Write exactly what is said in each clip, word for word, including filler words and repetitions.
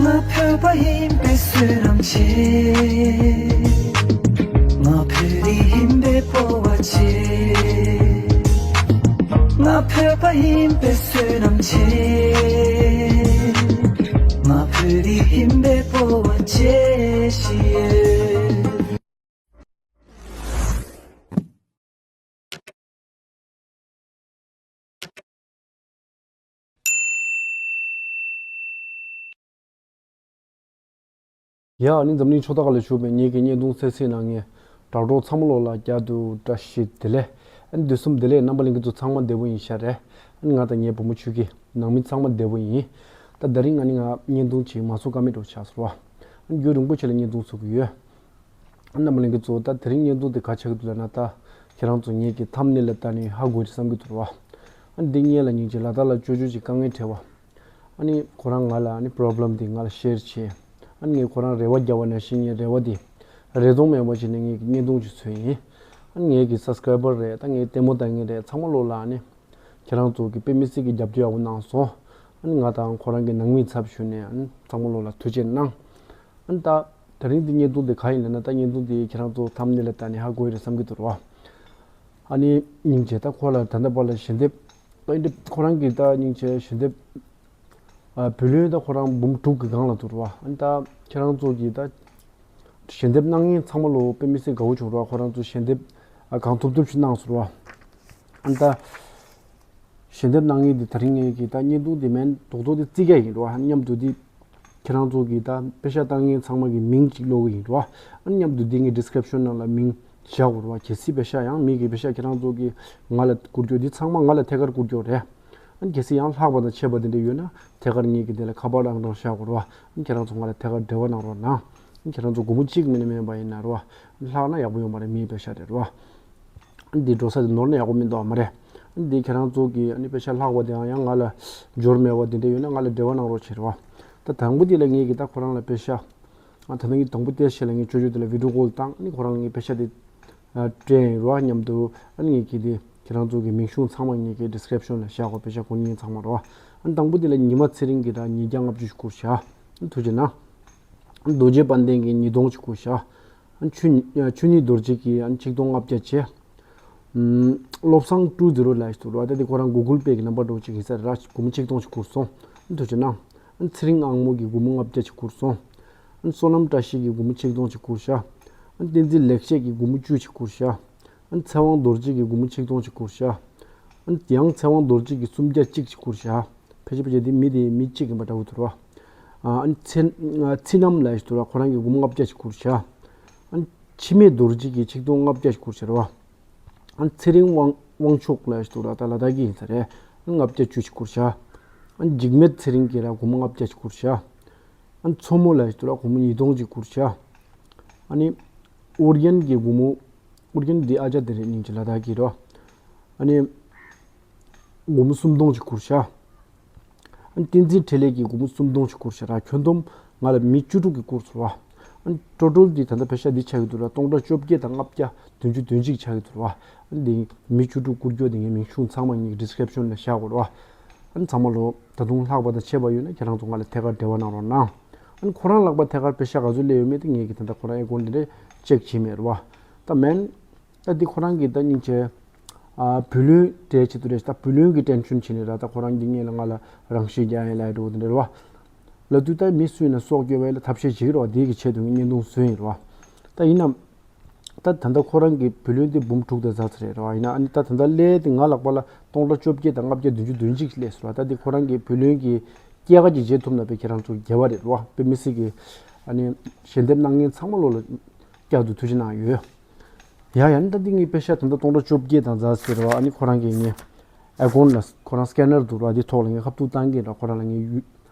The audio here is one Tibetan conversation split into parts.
ང་བོད་པ་ཡིན་པའི་བསོད་ནམས་ཆེ། ང་བོད་རིགས་ཡིན་པའི་སྤོབས་པ་ཆེ། ང་བོད་པ་ཡིན་པའི་བསོད་ནམས་ཆེ། ང་བོད་རིགས་ཡིན་པའི་སྤོབས་པ་ཆེ་ཞིག་ཡོད། ཡ་ཨ་ནི་འཛམ་གླིང་ཕྱོགས་མཐའ་ཁག་ལ་བཞུགས་པའི་ངེད་ཀྱི་བརྙན་ཐུང་གསན་གཟིགས་གནང་མཁན་དྲ་གྲོགས་ཚང་མ་ལོ་ལ་བསྐྱར་དུ་བཀྲ་ཤིས་བདེ་ལེགས། ཨ་ནི་དུས་གསུམ་བདེ་ལེགས། རྣམ་པ་ལྷན་རྒྱས་ཚོ་ཚང་མ་བདེ་པོ་ཡིན་ཤག་རེད། ཨ་ནི་ང་དང་ངའི་བུ་མོ་ཆོས་སྐྱིད་ནང་མི་ཚང་མ་བདེ་པོ་ཡིན། ད་དེ་རིང་ཨ་ནི་ང་བརྙན་ཐུང་ཅིག་མ་བཟོ་ཀ་མེད་འགྲོ་ཆགས་སོང་བ། ཨ་ནི་རྒྱུན་རིང་པོ་ཞིག་ལ་བརྙན་ཐུང་བཟོ་གི་ཡོད། རྣམ་པ་ལྷན་རྒྱས་ཚོ་ད་དེ་རིང་བརྙན་ཐུང་དེ་ག་ཆགས་ཀྱི་འདུག་ལབ་ན། ད་ཁྱེད་རང་ཚོ་ངེད་ཀྱི་ཐམ་ནེལ་ལ་ལྟ་ནས་ཧ་གོ་རེད་བསམ་གྱི་འདུག་ར་བ། ཨ་འདི་སྔོན་ལ་སྙིང་རྗེ་ལ་དྭགས་ལ་ཅོ་ཅོ་ཅིག་དཀའ་ངལ་འཕྲད་བ། ཨ་ནི་ཁོ་རང་ང་ལ་ཨ་ནི་པོ་རོབ་ལེམ་དེ་ང་ལ་ཤེར་བྱས། ཨ་ནི་ངས་ཁོ་རང་རེ་བ་བརྒྱབ་པ་ནང་བཞིན་ངས་རེ་བ་དེ་རེ་སྟོང་མེད་པ་བྱས་ནས་ངས་བརྙན་ཐུང་ཅིག་བཟོས་ཡིན། ཨ་ནི་ངེད་ཀྱི་སབ་སི་ཀ་རའི་བར་རེད། ད་ངའི་ལྟད་མོ་ལྟ་མཁན་རེད། ཚང་མ་ལོ་ལ་ཨ་ནི། ཁྱེད་རང་ཚོ་གི་དཔེ་མི་སྲིད་ཀྱི་རྒྱབ་སྐྱོར་ཡག་པོ་གནང་སོང་། ཨ་ནི་ང་དང་ཁོ་རང་གི་ནང་མིའི་ཚབ་ཞུས་ནས་ཨ་ནི་ཚང་མ་ལོ་ལ་ཐུགས་རྗེ་གནང་། ཨ་ནི་ད་དེ་རིང་འདི་བརྙན་ཐུང་འདི་ག་ཡིན་ལབ་ན། ད་བརྙན་ཐུང་འདི་ཁྱེད་རང་ཚོ་ཐམ་ནེལ་ལ་ལྟ་ནས་ཧ་གོ་ཡི་རེད་བསམ་གྱི་འདུག་ར་བ། ཨ་ནི་སྙིང་རྗེ་ད་ཁོ་ལ་ད་ལྟ་བར་ལ་ཞལ་འདེབས་ཨ་ནི་ཁོ་རང་གི་ད་སྙིང་རྗེ་ཞལ་འདེབས་ཨ་བུ་ལོན་ད་ཁོ་རང་འབུམ་དྲུག་གི་སྒང་ལ་འདུག་ར་བ། ཨ་ནི་ད་ཁྱེད་རང་ཚོ་གི་ད་ཞལ་འདེབས་གནང་མཁན་ཚང་མ་ལོ་དཔེ་མི་སྲིད་དགའ་བོ་བྱུང་ར་བ། ཁོ་རང་ཚོ་ཞལ་འདེབས་ཨ་གང་ཐུབ་ཐུབ་ཞིག་གནང་སོང་ར་བ། ཨ་ནི་ད། ཞལ་འདེབས་གནང་མཁན་དེ་དེ་རིང་ངེད་ཀྱི་ད་བརྙན་ཐུང་དེ་མིན་རྡོག་རྡོག་དེ་རྩིས་རྒྱག་ཡིན་རོ། མཉམ་དུ་དེ་ཁྱེད་རང་ཚོ་གི་ད་པེ་ཤག་བཏང་མཁན་ཚང་མ་གི་མིང་གཅིག་ཀློག་གི་ཡིན་རོ། མཉམ་དུ་དེ་ངས་ཌི་སི་ཀི་རིབ་ཤོན་ནང་ལ་མིང་བཞག་དགོས་རོ། གལ་སྲིད་པེ་ཤག་ཡང་མི་གི་པེ་ཤག་ཁྱེད་རང་ཚོ་གི་ང་ལ་བསྐུར་རྒྱུ་དེ་ཚང་མ་ང་ལ་ཐད་ཀར་བསྐུར་རྒྱུ་རེད། གལ་སྲིད་ཡང་ལྷག་པ་དང་ཆད་པ་དེ་འདྲ་ཡོད་ན་ཐད་ཀར་ངེད་ཀྱི་དེ་ལ་ཁ་པར་རང་རང་བཞག་དགོས་རོ། ཁྱེད་རང་ཚོ་ང་ལ་ཐད་ཀར་འབྲེལ་བ་གནང་རོགས་གནང་། ཁྱེད་རང་ཚོ་སྒོར་མོ་གཅིག་མིན་ན་མེད་པ་ཡིན་ན་རོ། ལྷག་ན་ཡག་པོ་ཡོང་བ་རེད། མིའི་པེ་ཤག་རེད་རོ། འདི་འགྲོ་ས་དེ་ནོར་ན་ཡག་པོ་མི་འདུག་མ་རེད། འདི་ཁྱེད་རང་ཚོ་གི་ཨ་ནི་པེ་ཤག་ལྷག་པ་དེའང་ཡང་ང་ལ་འབྱོར་མེད་པ་དེ་འདྲ་ཡོད་ན་ང་ལ་འབྲེལ་བ་གནང་རོགས་བྱེད་རོ། ད་དང་པོ་དེ་ལ་ངེད་ཀྱི་ད་ཁོ་རང་ལ་པེ་ཤག་ཨ་ད་ནང་གི་དང་པོ་དེ་ཤེད་ལ་ངས་ཅོ་ཅོ་དེ་ལ་བི་ཌི་ཡོ་ཀོལ་བཏང་། ཨ་ནི་ཁོ་རང་ལ་ངས་པེ་ཤག་དེ་སྤྲད་ཡིན་རོ། མཉམ་དུ་ཨ་ནི་ངེད་ཀྱི་དེ་ཁྱེད་རང་ཚོ་གི་མིང་གཞུང་ཚང་མ་ངེད་ཀྱི་ཌི་སི་ཀི་རིབ་ཤོན་ལ་བཞག་གོ། པེ་ཤག་དགོས་མཁན་ཚང་མ་རོ། ཨ་ནི་དང་པོ་དེ་ལ་ཉི་མ་ཚེ་རིང་གི་ད་ཉིས་བརྒྱ་ལྔ་བཅུ་ཞིག་བསྐུར་བཞག་ཨ་ནི་ཐུགས་རྗེ་གནང་། རྡོ་རྗེ་དཔལ་ལྡན་གྱིས་ཉིས་སྟོང་ཅིག་བསྐུར་བཞག་ཨ་ནི་ཆོས་ཉི་ཆོས་ཉིད་རྡོ་རྗེ་གིས་ཨ་ནི་ཆིག་སྟོང་ལྔ་བརྒྱ་བྱས། ཨམ། བློ་བཟང་ཀྲུ་ཛི་རོ་ལབ་ཞིག་འདུག་ར། ད་དེ་ཁོ་རང་གུ་གུལ་པེ་གི་ནམ་བར་འདྲ་བོ་ཅིག་ཡིན་ས་རེད་ར། སྒོར་མོ་ཆིག་སྟོང་ཅིག་བསྐུར་སོང་། ཨ་ནི་ཐུགས་རྗེ་གནང་། ཨ་ནི་ཚེ་རིང་དབང་མོ་གིས་སྒོར་མོ་ལྔ་བརྒྱ་ཅིག་བསྐུར་སོང་། ཨ་ནི་བསོད་ནམས་བཀྲ་ཤིས་ཀྱིས་སྒོར་མོ་ཆིག་སྟོང་ཅིག་བསྐུར་བཞག་ཨ་ནི་བསྟན་འཛིན་ལེགས་བཤད་ཀྱིས་སྒོར་མོ་བཅུ་ཅིག་བསྐུར་བཞག་ཨ་ནི་ཚེ་དབང་རྡོ་རྗེ་གིས་སྒོར་མོ་ཆིག་སྟོང་ཅིག་བསྐུར་བཞག་ཨ་ནི་ཡང་ཚེ་དབང་རྡོ་རྗེ་གིས་སུམ་བརྒྱ་གཅིག་ཅིག་བསྐུར་བཞག་ཕལ་ཆེར་ཕལ་ཆེར་དེ་མི་དེ་མི་གཅིག་ཡིན་པ་འདྲ་བོ་འདུག་ར། ཨ་ནི་ཚེ་ཚེ་རྣམ་ལབ་ཞིག་འདུག་ར། ཁོ་རང་གིས་སྒོར་མོ་ལྔ་བརྒྱ་ཅིག་བསྐུར་བཞག་ཨ་ནི་འཆི་མེད་རྡོ་རྗེ་གིས་ཆིག་སྟོང་ལྔ་བརྒྱ་ཅིག་བསྐུར་བཞག་ར་བ། ཨ་ནི་ཚེ་རིང་དབང་དབང་ཕྱུག་ལབ་ཞིག་འདུག་ར། ད་ལ་དྭགས་ཀྱི་ཡིན་ས་རེད། ཨ་ནི་ལྔ་བརྒྱ་བཅུ་ཅིག་བསྐུར་བཞག་ཨ་ནི་འཇིགས་མེད་ཚེ་རིང་གིས་ར་སྒོར་མོ་ལྔ་བརྒྱ་ཅིག་བསྐུར་བཞག་ཨ་ནི་མཚོ་མོ་ལབ་ཞིག་འདུག་ར། སྒོར་མོ་ཉིས་སྟོང་ཅིག་བསྐུར་བཞག་ཨ་ནི་ཨོ་རྒྱན་གྱིས་སྒོར་མོ། ཨོ་རྒྱན་འདི་ཨ་ཅག་དེ་རེད། སྙིང་རྗེ་ལ་དྭགས་ཀྱི་རོ། ཨ་ནི་སྒོར་མོ་སུམ་སྟོང་ཅིག་བསྐུར་བཞག་ཨ་ནི་བསྟན་འཛིན་འཕྲིན་ལས་ཀྱིས་སྒོར་མོ་སུམ་སྟོང་ཅིག་བསྐུར་བཞག་ར། ཁྱོན་བསྡོམས་ང་ལ་མི་བཅུ་དྲུག་གིས་བསྐུར་སོང་བ། ཨ་ནི་ཊོ་ཊལ་འདི་ད་ལྟ་པེ་ཤག་འདི་ཆགས་ཀྱི་འདུག་ར། སྟོང་ཕྲག་བཅོ་བརྒྱད་དང་ལྔ་བརྒྱ་བདུན་ཅུ་དོན་གཅིག་ཆགས་ཀྱི་འདུག་ར། ཨ་ནི་འདི་མི་བཅུ་དྲུག་བསྐུར་རྒྱུ་དེ་ངའི་མིང་གཞུང་ཚང་མ་ངེད་ཀྱི་ཌི་སི་ཀི་རིབ་ཤོན་ལ་བཞག་དགོས་ར། ཨ་ནི་ཚང་མ་ལོ་ད་དུང་ལྷག་པ་དང་ཆད་པ་ཡོད་ན་ཁྱེད་རང་ཚོ་ང་ལ་ཐད་ཀར་འབྲེལ་བ་གནང་རོགས་གནང་། ཨ་ནི་ཁོ་རང་ལག་པ་ཐད་ཀར་པེ་ཤག་ག་ཚོད་སླེབས་ཡོད་མེད་དེ་ངེད་ཀྱིས་ད་ལྟ་ཁོ་རང་ཨེ་ཀོན་དེ་འདྲས་ཅེག་བྱས་མེད་རེད་བ། ད་མེན། ད་འདི་ཁོ་རང་གིས་ད་སྙིང་རྗེ། ཨ་བུ་ལོན་སྤྲད་བྱེད་དུ་རེད། ད་བུ་ལོན་གྱི་ཊེན་ཤོན་བྱས་ནས་ར། ད་ཁོ་རང་འདི་ངེད་ལ་ང་ལ་རང་ཤི་རྒྱག་ཡིན་ལབ་འགྲོ་དེ་འདྲས་རེད་བ། ལབ་དུས་ད་མི་སུ་ཡིན་ན་སྲོག་སྐྱོབ་ཡ་ལ་ཐབས་ཤེས་བྱེད་ཀྱི་རེད་བ། དེའི་གི་ཆེད་དུ་ངས་བརྙན་ཐུང་བཟོས་ཡིན་རེད་བ། ད་ཡིན་ནམ། ད་ད་ལྟ་ཁོ་རང་གི་བུ་ལོན་དེ་འབུམ་དྲུག་དང་ཟླ་ཚེས་རེད་རེད་བ། ཡིན་ན་ཨ་ནི་ད་ད་ལྟ་སླེབས་དེ་ང་ལག་པ་ལ་སྟོང་ཕྲག་བཅོ་བརྒྱད་དང་ལྔ་བརྒྱ་བདུན་ཅུ་དོན་གཅིག་སླེབས་སོང་བ། ད་དེ་ཁོ་རང་གི་བུ་ལོན་གྱི་སྐྱེད་ཀ་ཅིག་བྱེད་ཐུབ་ན་དཔེ་ཁྱེད་རང་ཚོ་དགེ་བ་རེད་རེད་བ། དཔེ་མི་སྲིད་ཀྱི་ཨ་ནི་ཞལ་འདེབས་གནང་མཁན་ཚང་མ་ལོ་ལ་བསྐྱར་དུ་ཐུགས་རྗེ་གནང་ཡོད། ཡ་ཡ་ནི་ད་འདི་ངའི་པེ་ཤག་ད་ལྟ་སྟོང་ཕྲག་བཅོ་བརྒྱད་དང་ཟླ་ཚེས་རེད་བ། ཨ་ནི་ཁོ་རང་གི་ངའི་ཨེ་ཀོན་ལ་ཁོ་རང་སི་ཀེ་ནར་འདུག་རེད་བ། དེ་ཐོག་ལ་ངས་ཁ་ཐུག་བཏང་གི་རེད། ཁོ་རང་ལ་ངས་ཡུ་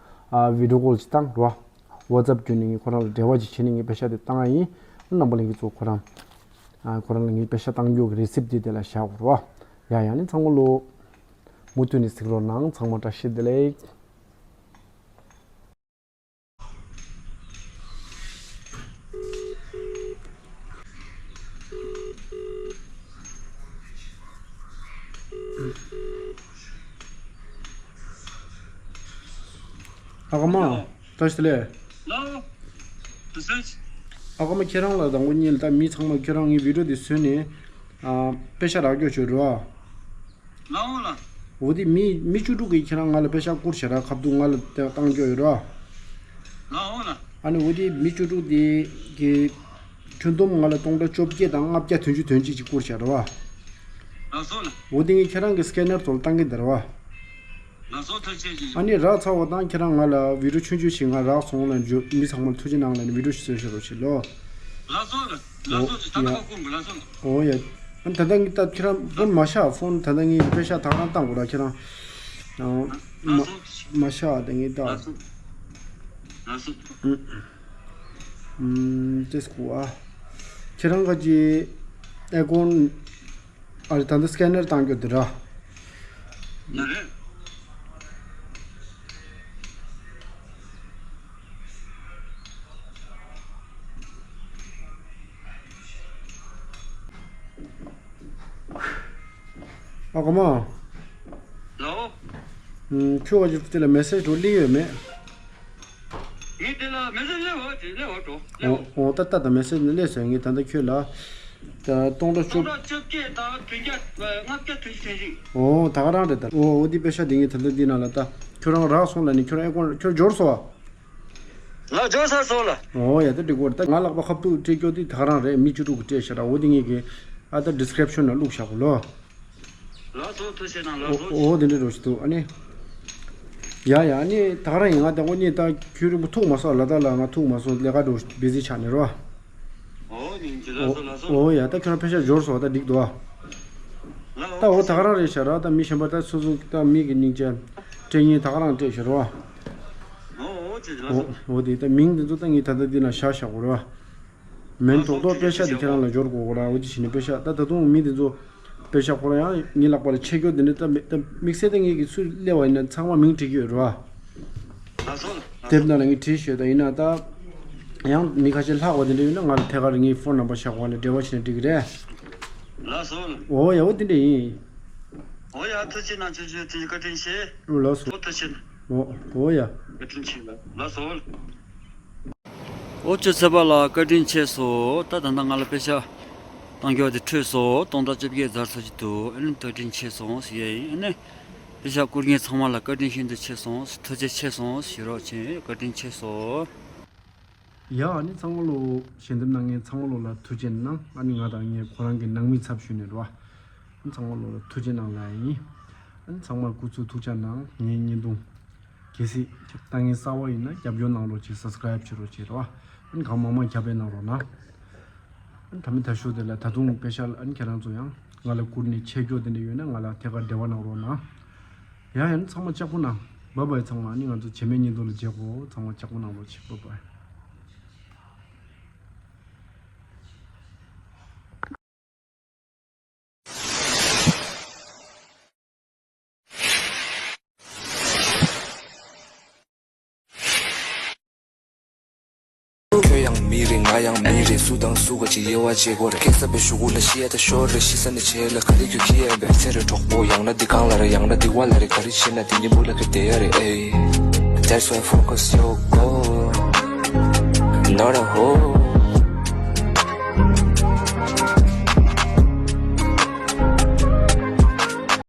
ཨ་བི་ཌི་ཡོ་ཀོལ་ཅིག་བཏང་རེད་བ། ཝ་ཙེབ་བརྒྱུད་ནས་ངས་ཁོ་རང་ལ་འབྲེལ་བ་ཅིག་བྱས་ནས་ངས་པེ་ཤག་དེ་བཏང་ཡ་ཡིན། རྣམ་པ་ལྷན་རྒྱས་ཚོ་ཁོ་རང་ཨ་ཁོ་རང་ལ་ངས་པེ་ཤག་བཏང་རྒྱུ་གི་རི་སིབ་དེ་དེ་ལ་བཞག་དགོས་རེད་བ། ཡ་ཡ་ནི་ཚང་མ་ལོ་མུ་མཐུད་ནས་གཟིགས་རོགས་གནང་། ཚང་མ་བཀྲ་ཤིས་བདེ་ལེགས། ཨ་ཁ་མ། བཀྲ་ཤིས་བདེ་ལེགས། ཨ་ཁ་མ་ཁྱེད་རང་ལ་དང་པོ་ཉིད་ལ་ད་མི་ཚང་མ་ཁྱེད་རང་ངའི་བི་ཌིའོ་འདི་བཟོས་ནས་ཨ་པེ་ཤ་རག་རྒྱུ་བྱོས་རོགས། ལའོ་ལ། འོ་དེ་མི་མི་བཅུ་དྲུག་གིས་ཁྱེད་རང་ང་ལ་པེ་ཤ་བསྐུར་བྱས་ར་ཁ་ཐུག་ང་ལ་བཏང་རྒྱུ་ཡོད་རོགས། ལའོ་ལ། ཨ་ནི་འོ་དེ་མི་བཅུ་དྲུག་དེ་གི་ཁྱོན་བསྡོམས་ང་ལ་སྟོང་ཕྲག་བཅོ་བརྒྱད་དང་ལྔ་བརྒྱ་དོན་བཅུ་དོན་གཅིག་ཅིག་བསྐུར་བྱས་རོགས། ལགས་སོ་ལགས། འོ་དེ་ངས་ཁྱེད་རང་གི་སི་ཀེ་ནར་ཚོ་ལ་བཏང་གི་འདུག་རོགས། ལགས་སོ་ཐུགས་རྗེ་ཆེ། ཨ་ནི་རག་ཚར་བ་དང་ཁྱེད་རང་ང་ལ་བི་ཌིའོ་ཆུང་ཆུང་ཞིག་ང་རག་སོང་ལ་འཇུ་མི་ཚང་མར་ཐུགས་རྗེ་གནང་ལ་ནི་བི་ཌིའོ་ཞིག་བཟོས་ཤོག་རོགས་ཞེས་ལོ། ལགས་སོ་ལགས་སོ། ད་ལྟ་ཁ་སྐོང་དགོས་ལགས་སོ་ལགས། འོ་ཡ། ཨ་ནི་ད་ལྟ་ངས་ད་ཁྱེད་རང་ཕོན་མ་བཞག་ཕོན་ད་ལྟ་ངས་པེ་ཤ་ད་ག་རང་བཏང་དགོས་ར་ཁྱེད་རང་། ཨ་མ་མ་བཞག་ད་ངས་ད། ལགས་སོ། ལགས་སོ། ཨུམ། ཨུམ། ཏེས་ཀུ་ཨ། ཁྱེད་རང་ག་ཅི་ཨེ་ཀོན། ཨ་རེ་ད་ལྟ་སི་ཀེ་ནར་བཏང་རྒྱུ་འདི་ར། ཡ་རེད། ཨ་ཁ་མ། ལའོ། ཨུམ། ཁྱོད་ག་ཅི་དེ་ལ་མེ་སེ་ཇི་འགྲོ་སླེབས་ཡོད་མེད། ངས་དེ་ལ་མེ་སེ་ཇི་སླེབས་འོ་དེ་སླེབས་འོ་འགྲོ་སླེབས་འོ། འོ་ད་ལྟ་ད་མེ་སེ་ཇི་ནས་སླེབས་སོང་ངས་ད་ལྟ་ཁྱོད་ལ། ད་སྟོང་ཕྲག་བཅུ། སྟོང་ཕྲག་བཅོ་བརྒྱད་དང་བདུན་བརྒྱ་ལྔ་བརྒྱ་དོན་བཞི་དོན་བཞི། འོ་ད་ག་རང་རེད་ད། འོ་འོ་འདི་པེ་ཤ་འདི་ངས་ད་ལྟ་འདི་ནང་ལ་ད་ཁྱོད་རང་རག་སོང་ལ་ནི་ཁྱོད་རང་ཨེ་ཀོན་ཁྱོད་འབྱོར་སོང་བ། ལགས་འབྱོར་ཚར་སོང་ལ། འོ་ཡ་ད་འགྲིག་གོ་ད་ང་ལག་པ་ཁ་ཐུག་སྤྲད་རྒྱུ་འདི་ད་ག་རང་རེད་མི་བཅུ་དྲུག་གི་སྤྲད་ཤག་ར་འོ་འདི་ངས་གི་ཨ་ད་ཌི་སི་ཀི་རིབ་ཤན་ལ་བླུགས་བཞག་གོ་ལོ། ལགས་སོ་ཐུགས་རྗེ་གནང་ལགས་སོ། འོ་འདི་འདྲ་རོ་ཞིག་འདུག་ཨ་ནི། ཡ་ཡ་ཨ་ནི་ད་ག་རང་ཡིན་ང་ད་ངོ་གཉིས་ད་ཁྱོད་རིང་པོ་ཐུག་མ་སོང་ལ་ད་ལ་ང་ཐུག་མ་སོང་ལས་ཀ་འགྲོ་བི་ཟི་ཆགས་ནས་རོ། འོ་ཡིན་གྱི་ལགས་སོ་ལགས་སོ། འོ་ཡ་ད་ཁྱོད་རང་ཕེ་ཤ་འབྱོར་སོང་ད་འགྲིག་འདུག་ཨ། ལགས་ད་འོ་ད་ག་རང་རེད་ཤག་ར་ད་མི་གཞན་པ་ད་སོ་སོ་ད་མི་གི་སྙིང་རྗེ་སྤྲད་མཁན་ད་ག་རང་སྤྲད་ཤག་རོ། འོ་འོ་ཅེ་ལགས་སོ། འོ་འོ་དེ་ད་མིང་དེ་ཚོ་ད་ངས་ད་ལྟ་འདི་ན་བཞག་བཞག་གོ་རོ། མིང་རྡོག་རྡོག་པེ་ཤ་དེ་ཁྱེད་རང་ལ་འབྱོར་དགོས་གོ་ར་འོ་དེ་བྱས་ནས་པེ་ཤ་ད་ད་དུང་མི་དེ་ཚོ་པེ་ཤ་ཁོ་རང་ཡང་ངའི་ལག་པ་ལ་ཆད་རྒྱུ་དེ་འདྲ་ད་མེད་ད་དམིགས་བསལ་ད་ངས་ཀྱི་སུ་སླེབས་པ་ཡིན་ན་ཚང་མ་མིང་བྲིས་ཀྱི་ཡོད་རེད་བ། ལགས་སོ། དེབ་ནང་ལ་ངས་བྲིས་ཤོད་ད་ཡིན་ན་ད་ཡང་མི་ཁ་ཤས་ལྷག་པ་དེ་འདྲ་ཡོད་ན་ང་ལ་ཐད་ཀར་ངའི་ཕོན་ནམ་བར་བཞག་གོ་ལ་འབྲེལ་བ་བྱས་ན་འགྲིག་གི་རེད། ལགས་སོ། འོ་ཡ་འོ་དེ་འདྲ་ཡིན། འོ་ཡ་ཐུགས་རྗེ་གནང་ཆུ་ཆུ་དེ་བཀའ་དྲིན་ཆེ། ལགས་སོ། འོ་ཐུགས་རྗེ་གནང་། འོ་འོ་ཡ། བཀའ་དྲིན་ཆེ་ལགས་སོ། ཨོ་ཅོ་ཚེ་དཔག་ལགས་བཀའ་དྲིན་ཆེ་སོང་། ད་ད་ལྟ་ང་ལ་པེ་ཤ་བཏང་རྒྱུ་དེ་འཕྲོད་སོང་། སྟོང་ཕྲག་བཅོ་བརྒྱད་ཛར་ཚོ་ཅིག་འདུག་ཨ་ནི་བཀའ་དྲིན་ཆེ་སོང་ཟེར་ཡ་ཡིན། ཨ་ནི་པེ་ཤ་བསྐུར་མཁན་ཚང་མ་ལ་བཀའ་དྲིན་ཤིན་ཏུ་ཆེ་སོང་། ཐུགས་རྗེ་ཆེ་སོང་ཞུ་རོགས་བྱེད། བཀའ་དྲིན་ཆེ་སོང་། ཡ་ཨ་ནི་ཚང་མ་ལོ་ཞལ་འདེབས་གནང་མཁན་ཚང་མ་ལོ་ལ་ཐུགས་རྗེ་གནང་། ཨ་ནི་ང་དང་ངའི་ཁོ་རང་གི་ནང་མི་ཚབ་ཞུས་ནས་རོ། ཨ་ནི་ཚང་མ་ལོ་ལ་ཐུགས་རྗེ་གནང་ལ་ཡིན། ཨ་ནི་ཚང་མ་སྐུ་གཟུགས་ཐུགས་ཅག་གནང་། ངའི་བརྙན་ཐུང་གལ་སྲིད་ལྟ་མཁན་གསར་པ་ཡིན་ན་རྒྱབ་སྐྱོར་གནང་རོགས་བྱེད། སབ་སི་ཀ་རེབ་བྱེད་རོགས་བྱེད་རོགས། ཨ་ནི་གང་མང་མང་རྒྱབ་སྐྱོར་གནང་རོགས་གནང་། ཨ་ནི་ད་མི་ད་ཞུ་དེ་ལ་ད་དུང་པེ་ཤ་ཨ་ནི་ཁྱེད་རང་ཚོ་ཡང་ང་ལ་བསྐུར་ནས་ཆད་རྒྱུ་དེ་འདྲ་ཡོད་ན་ང་ལ་ཐད་ཀར་འབྲེལ་བ་གནང་རོགས་གནང་། ཡ་ཡ་ཨ་ནི་ཚང་མ་ལྕགས་པོ་གནང་། བཱའི་བཱའི་ཚང་མ། ཨ་ནི་ང་ཚོ་རྗེས་མའི་བརྙན་ཐུང་ལ་མཇལ་གོ་ཚང་མ་ལྕགས་པོ་གནང་རོགས་བྱེད། བཱའི་བཱའི། ཁྱོད་ཡང་མི་རེད། ང་ཡང་མི་རེད། སུ་དང་སུ་ག་ཅིག་དབྱེ་བ་འབྱེད་དགོས་རེད། ཁེག་ས་པའི་གཞུག་གུ་ལ་ཤི་ཡ་ད་ཤོར་རེད། ཤི་ས་ནས་བྱེད་ལ་ག་རེ་ཁྱོད་ཁྱི་ཡ་བས་ཚེ་རེ་གྲོགས་པོ་ཡང་ན་འདི་གང་ལ་རེད། ཡང་ན་འདི་བ་ལ་རེད། ག་རེ་བྱེད་ན་འདི་གཉིས་པོ་ལ་ག་བསྡད་ཡ་རེད། ཨེ། That's why focus your goal, not a hole.